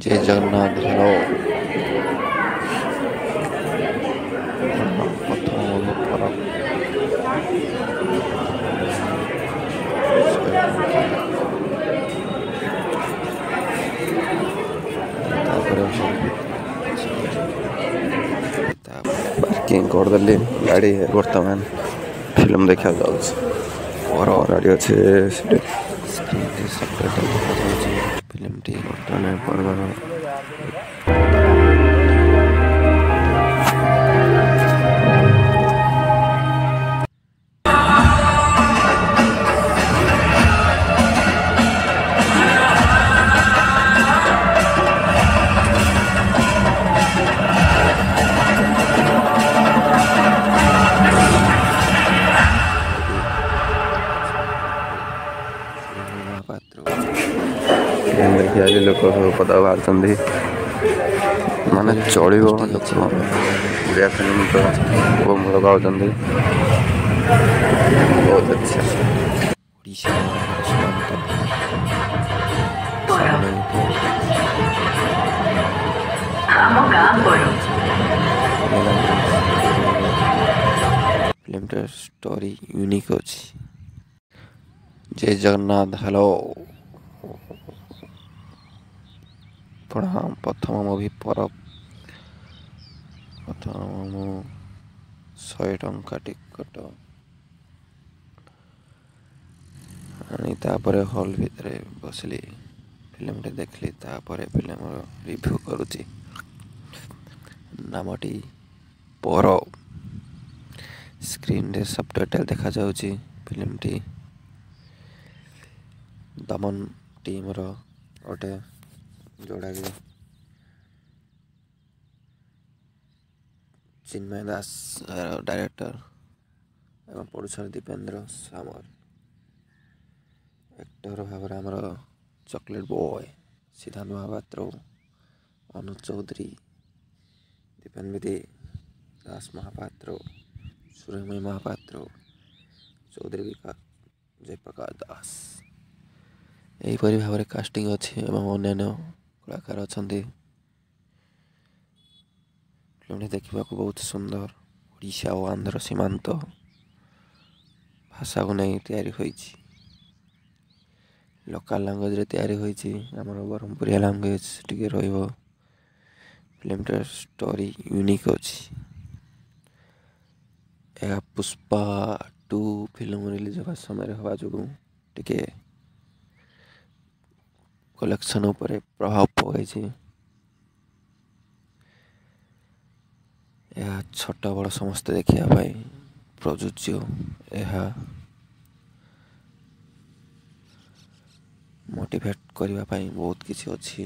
ଜୟ Jagannath. Hello, ପ୍ରଥମ movie ପରବ। ତାପରେ parking କରିଦେଲି ଗାଡ଼ି, ବର୍ତ୍ତମାନ ଫିଲ୍ମ ଦେଖିବାକୁ ଯାଉଛି। ବର ଗାଡ଼ି ଅଛି ସେଠି, ସ୍କ୍ରିନ୍ରେ ସଫ୍ଟୱେର୍ ଦେଖାଯାଉଛି ଫିଲ୍ମଟି। ବର୍ତ୍ତମାନ ପରବାର ମହାପାତ୍ର ଦେଖିବାକୁ ଲୋକ ସବୁ ପଦାକୁ ବାହାରୁଛନ୍ତି। ମାନେ ଚଳିବ, ଲୋକ ଓଡ଼ିଆ ଫିଲ୍ମ ତ ଭଲ ପାଉଛନ୍ତି। ବହୁତ ଆଚ୍ଛା। ଓଡ଼ିଶା ଆମ ଗାଁ ପର ଫିଲ୍ମଟାର ଷ୍ଟୋରି ୟୁନିକ୍ ଅଛି। ଜୟ ଜଗନ୍ନାଥ। ହ୍ୟାଲୋ, ପ୍ରଣାମ। ପ୍ରଥମ ମୁଭି ପରବ। ପ୍ରଥମ ମୁଁ 100 ଟଙ୍କା ଟିକଟ ଆଣି ତାପରେ ହଲ୍ ଭିତରେ ବସିଲି, ଫିଲ୍ମଟି ଦେଖିଲି, ତାପରେ ଫିଲ୍ମର ରିଭ୍ୟୁ କରୁଛି। ନାମଟି ପର। ସ୍କ୍ରିନ୍ରେ ସବଟାଇଟଲ୍ ଦେଖାଯାଉଛି। ଫିଲ୍ମଟି ଦମନ ଟିମ୍ର ଅଟେ, ଯେଉଁଟାକି ଚିନ୍ମୟ ଦାସ ଡାଇରେକ୍ଟର ଏବଂ ପ୍ରଡ୍ୟୁସର ଦୀପେନ୍ଦ୍ର ସାମଲ। ଆକ୍ଟର ଭାବରେ ଆମର ଚକୋଲେଟ୍ ବୟ ସିଦ୍ଧାନ୍ତ ମହାପାତ୍ର, ଅନୁଜ ଚୌଧୁରୀ, ଦୀପେନ ବିଧି, ଦାସ ମହାପାତ୍ର, ସୁରମୟ ମହାପାତ୍ର, ଚୌଧୁରୀ ବିକାଶ, ଜୟପ୍ରକାଶ ଦାସ, ଏହିପରି ଭାବରେ କାଷ୍ଟିଂ ଅଛି ଏବଂ ଅନ୍ୟାନ୍ୟ କଳାକାର ଅଛନ୍ତି। ଫିଲ୍ମଟି ଦେଖିବାକୁ ବହୁତ ସୁନ୍ଦର। ଓଡ଼ିଶା ଓ ଆନ୍ଧ୍ର ସୀମାନ୍ତ ଭାଷାକୁ ନେଇ ତିଆରି ହୋଇଛି। ଲୋକାଲ୍ ଲାଙ୍ଗୁଏଜରେ ତିଆରି ହୋଇଛି, ଆମର ବ୍ରହ୍ମପୁରିଆ ଲାଙ୍ଗୁଏଜ ଟିକେ ରହିବ। ଫିଲ୍ମଟାର ଷ୍ଟୋରି ୟୁନିକ୍ ଅଛି। ଏହା ପୁଷ୍ପା 2 ଫିଲ୍ମ ରିଲିଜ୍ ହେବା ସମୟରେ ହେବା ଯୋଗୁଁ ଟିକେ କଲେକ୍ସନ୍ ଉପରେ ପ୍ରଭାବ ପକାଇଛି। ଏହା ଛୋଟ ବଡ଼ ସମସ୍ତେ ଦେଖିବା ପାଇଁ ପ୍ରଯୁଜ୍ୟ। ଏହା ମୋଟିଭେଟ୍ କରିବା ପାଇଁ ବହୁତ କିଛି ଅଛି।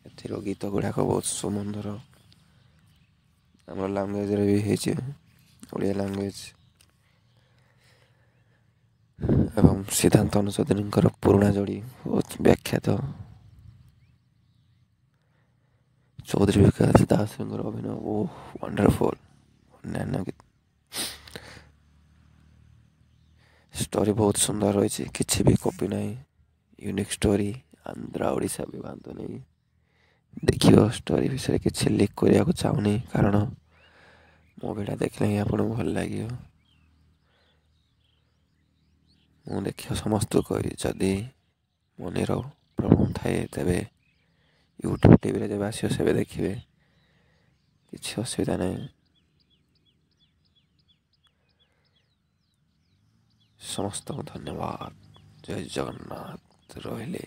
ଏଥିର ଗୀତ ଗୁଡ଼ାକ ବହୁତ ସୁମଧୁର, ଆମର ଲାଙ୍ଗୁଏଜରେ ବି ହେଇଛି, ଓଡ଼ିଆ ଲାଙ୍ଗୁଏଜ। ଏବଂ ସିଦ୍ଧାନ୍ତ ଅନୁଚୌଧୁରୀଙ୍କର ପୁରୁଣା ଯୋଡ଼ି ବହୁତ ବ୍ୟାଖ୍ୟାତ। ଚୌଧୁରୀ ବିକାଶ ଦାସଙ୍କର ଅଭିନୟ ବହୁତ ୱାଣ୍ଡରଫୁଲ୍। ଅନ୍ୟାନ୍ୟ ଗୀତ ଷ୍ଟୋରି ବହୁତ ସୁନ୍ଦର ରହିଛି, କିଛି ବି କପି ନାହିଁ, ୟୁନିକ୍ ଷ୍ଟୋରି। ଆନ୍ଧ୍ର ଓଡ଼ିଶା ବିବାଦ ନେଇ ଦେଖିବ। ଷ୍ଟୋରି ବିଷୟରେ କିଛି ଲିକ୍ କରିବାକୁ ଚାହୁଁନି, କାରଣ ମୁଭିଟା ଦେଖିଲେ ହିଁ ଆପଣଙ୍କୁ ଭଲ ଲାଗିବ। ମୁଁ ଦେଖିବ ସମସ୍ତଙ୍କୁ କହିବି, ଯଦି ମନିର ପ୍ରୋବ୍ଲେମ୍ ଥାଏ ତେବେ ୟୁଟ୍ୟୁବ୍ ଟିଭିରେ ଯେବେ ଆସିବ ସେବେ ଦେଖିବେ, କିଛି ଅସୁବିଧା ନାହିଁ। ସମସ୍ତଙ୍କୁ ଧନ୍ୟବାଦ। ଜୟ ଜଗନ୍ନାଥ। ରହିଲେ।